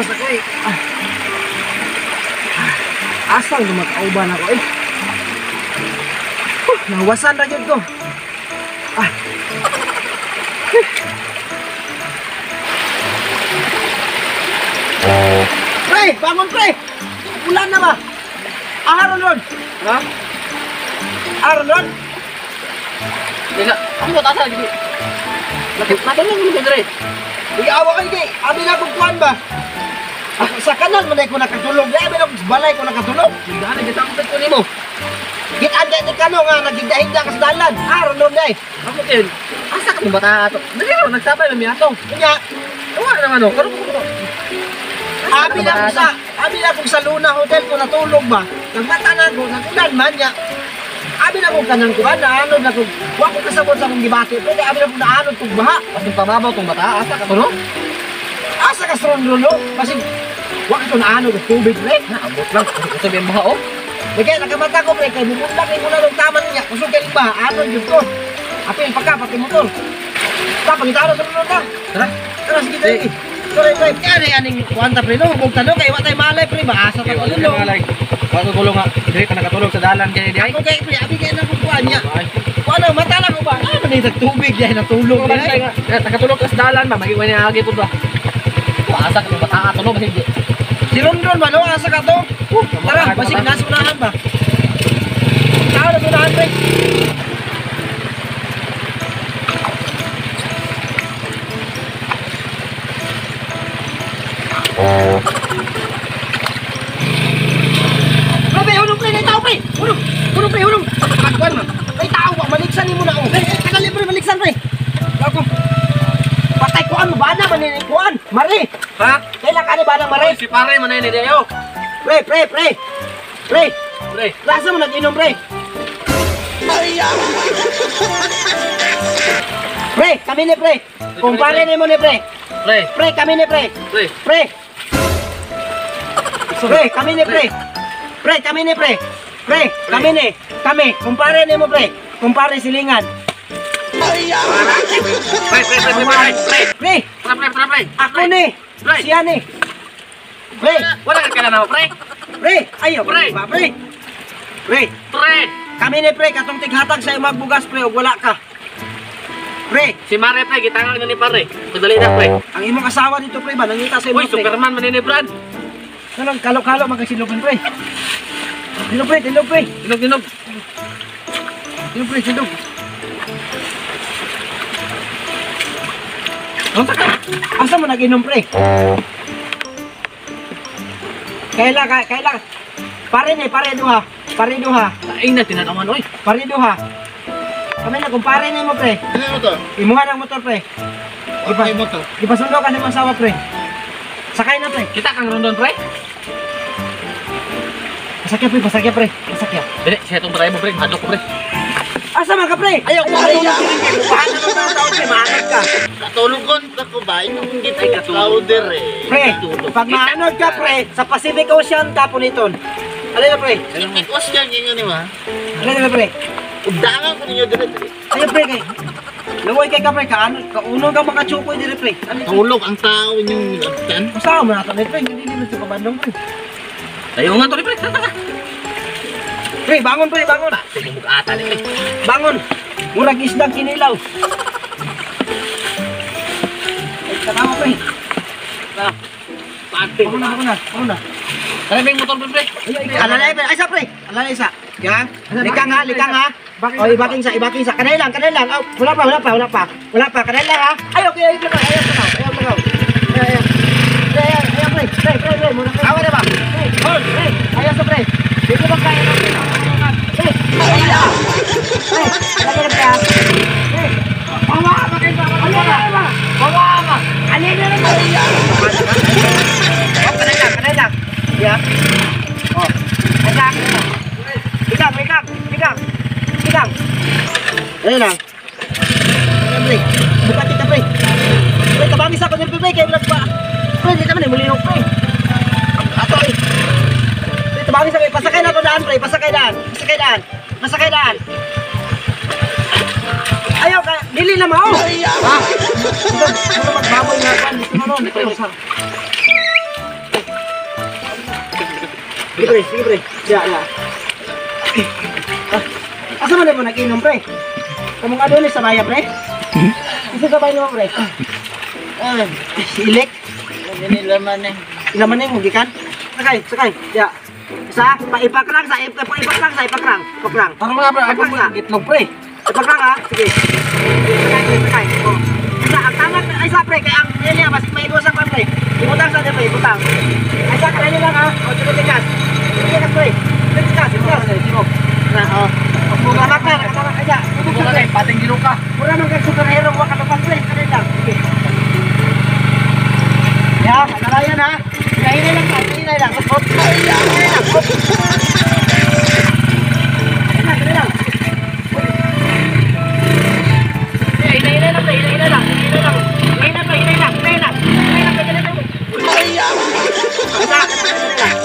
Gawas ako eh. Asang lumakauban ako eh. Nawasan ra gyud ko. Pre, bangon pre. Ulan na ba? Aron ron. Ha? Aron ron. Dila, ako ba tasa gid? Natulog mo dre. Uy, awa kay kay. Abi na kong kuan ba? Ako sa kanal man ko nakatulog. Abi na kong balay ko nakatulog. Gana gisampit ko nimo. Gitan kay ni kano nga nagigdahigda ka sa dalan. Aron ron day. Ako kin. Asa ka mo bata ato? Dili ra nagsabay mi ato. Unya, wa naman oh. Karon ko. Abi na kong sa Luna Hotel ko natulog ba? Nagmata na ko, nagulan man niya. Abi na kong kanang kuan, naanod na kong, wa ko kasabot sa akong gibati. Pwede abi na kong naanod kong baha. Basig pababaw tong bata, asa ka to no? Asa ka sa ron no? Basig, wa ka to naanod og tubig, pre. Naabot lang, kusog yung baha, oh. Kaya nakamata ko, pre, kay bumundang ko na ng taman niya. Kusog kay baha, anod yun ko. Apil pa ka, pati motor. Ta, pangitaro sa ron na. Tara, tara, sige tayo. Sorry, pre. Kaya aning kuwanta, pre, no? Hubog tanong, kay wa tayo malay, pre. Maasa ta ko no. Wa ko nga, dili ka nakatulog sa dalan kay di ay. Ako kay pre, abi kay na kuan niya. Kuan na mata lang ko ba? Ah, man tubig diay natulog diay. Nakatulog ka sa dalan ba, magiwa ni agi pud ba. Wa asa ka bata ato no basig. Si Rondon ba no asa ka to? Tara, basig nasunahan ba. Tao na sunahan pre. Grabe, hulong pre, may tao pre. Hulong, hulong pre, hulong. Pagkuan man. May tao ba, maliksan nimo na oh. Tagali pre, maliksan pre. Ako. Patay kuan mo ba na man kuan? Mari. Ha? Kailan ka ni ba na mari? Si pare man ni dayo. Pre, pre, pre. Pre. Pre. Lasa mo nag-inom pre. Pre, kami ni pre. Kumpare nimo ni pre. Pre. Pre, kami ni pre. Pre. Pre. Pre, kami ni pre. Pre, kami ni pre. Pre, kami ni. Kami, kumpare nimo pre. Kumpare silingan. Pre, pre, pre, pre, pre. Pre, pre, pre, pre. Ako ni. Pre. Siya ni. Pre, wala ka kailan ako, pre. Pre, ayo, pre. Pre. Pre. Pre. Kami ni pre, katong tighatag sa imong bugas pre ug wala ka. Pre, si Mare pre, gitangang na ni pare. Padali na pre. Ang imong asawa dito pre ba nangita sa imo pre. Uy, Superman man ni Brad. Anong kalo-kalo magkasilupin pre. Dilog pre, dilog pre. Dinog, dinog. Dilog pre, dilog. Asa mo nag-inom pre? Kaila, kaila. Pare ni, pare duha. Pare duha. Ay na tinanawan oy. Pare duha. Kami na kumpare ni mo pre. Ano mo to? Imuha ng motor pre. Okay mo to. Ipasundo ka sa imong asawa pre. Sakay na pre. Kita kang rondon pre. Pasakya pre, pasakya pre, pasakya. Dili, siya itong driver pre, hadlok ko pre. Asa man ka pre? Ayaw ko matulog pre. Paano ka tao pre, maanod ka. Katulugon ka ko ba? Imong gitay powder eh. Pre, pag maanod ka pre, sa Pacific Ocean ka puniton. Alin na pre? Pacific Ocean yun yun ma. Alin na pre? Udangan ko ninyo dire. Ayaw pre kay. Luwoy kay ka pre, kaano, kauno ka makachukoy dire pre. Tulog ang tao inyong nilabtan. Usaha mo na ito pre, hindi dito sa pabandong pre. Tayo nga to pre. Pre, bangon pre, bangon. Tinumog ata ni pre. Bangon. Murag isdang kinilaw. Ay, tama pre. Pati. Ako na, ako na, ako na. Tara may motor pre. Ay, alalay pre, ay isa pre. Alalay isa. Ya. Likang ha, likang ha. O, ibaking sa, ibaking sa. Kanay lang, kanay lang. Oh, wala pa, wala pa, wala pa. Wala pa, kanay lang ha. Ay, okay, ay, ay, ayaw, ayaw, ayaw. Ayaw, ayaw. Ayaw, ayaw, pre. Pre, pre, pre, muna pre. Awa na ba? Pre, hold, pre. Ayaw sa pre. Dito ba kaya na pre? Pre, ayaw. Pre, lagi na pre ha. Pre, bawa ka kayo ba? Bawa ka. Bawa ka. Alin na lang. Oh, kanay lang, kanay lang. Ya. Oh, kanay lang. Likang, likang, likang. Likang. Alin lang. Pre, buka kita pre. Pre, tabangis ako nil pre, kaya vlog pa. Pre, di naman eh, mulihok pre. Ato eh. Pre, tabangis ako eh. Pasakay na ako daan pre, pasakay daan. Pasakay daan. Pasakay daan. Ayaw ka, dili na mao. Ha? Ito, magbaboy nga kan. Dito mo ron. Sige pre, sige pre. Ya, ya. Asa man mo nag-inom pre? Kamong adonis sa baya pre? Isa sa baya mo pre? Ah, Si Ilek. Nila man eh. Ilaman na yung gikan. Sakay, sakay. Ya. Isa, paipakrang sa, ipakrang sa, ipakrang. Ipakrang. Taro nga pre, ako Ipakrang sa. gitlog pre. Ipakrang ha. Sige. Sige, sakay, pre, sakay. Oh. Isa, ang tama, ay sa pre, kaya ang niya, basig may iwasan pa pre. Ibutang sa pre, ibutang. Ay sa, kanina lang ha. O, sige, tikas. Sige, tikas pre. Tikas, tikas. Na, oh. Tama ka, tama ka, kaya. Tubog ka kay pating ginuka. Mura man kag superhero wa ka lupad pre, kanina lang. Sige. Ya, alalayan ha. Hinay lang ka, hinay lang. Hop, hinay lang. Hop. Hinay lang, hinay lang. Hinay, hinay lang, hinay, hinay lang, hinay lang. Hinay lang, hinay lang, hinay lang. Hinay lang, hinay lang.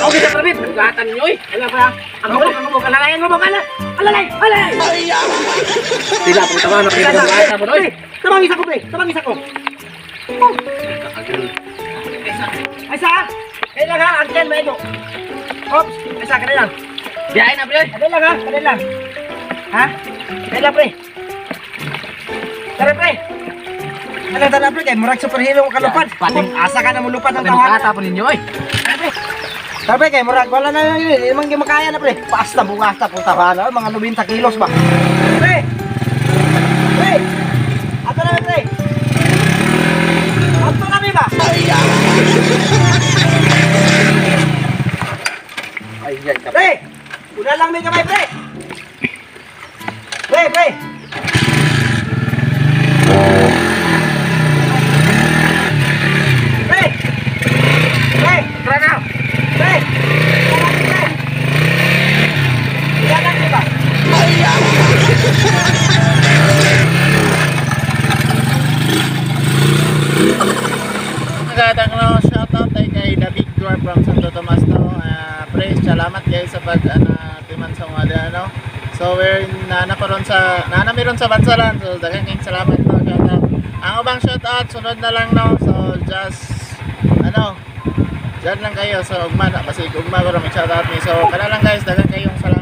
Okay sa prabit, gatan niyo oy. Ala pa. Ang hubog, alalayan, hubog, ala. Alalay, alalay. Sila po tama na kayo gatan mo oy. Tabang isa ko, pre. Tabang isa ko. Ay, sa! Kaya lang ha, ang 10 may ito. Oops, ay sa, kanila lang. Biyahe na pre. Kanila lang ha, kanila lang. Ha? Kanila lang, pre. Tara, pre. Ano, tara, pre, kay murag superhero mo kalupad. Asa ka na mulupad ang Pating tawanan. gata po ninyo oy. Tara, pre. Tara, pre, kay murag wala na yun. Hindi man makaya na, pre. Basta bungasta po tawanan. Mga 90 kilos ba? Pre! Pre! Ato na, pre. Ato na, pre ba? Ay, yan ka. Pre! Una lang may kamay, pre! Pre, pre! Pre! Pre! Tara na. Pre! Tara, pre! Una lang, di ba? Magandang no, shoutout ay kay The Big Dwarf from Santo Tomas no. Pre, salamat guys sa pag timan sa mga ano. So we're nana karon sa nana meron sa Bansalan. So daghan kayong salamat no, shoutout. Ang ubang shoutout sunod na lang no. So just ano, diyan lang kayo. So ugma na basig ugma ko may shoutout ni. So kana lang guys, daghan kayong salamat.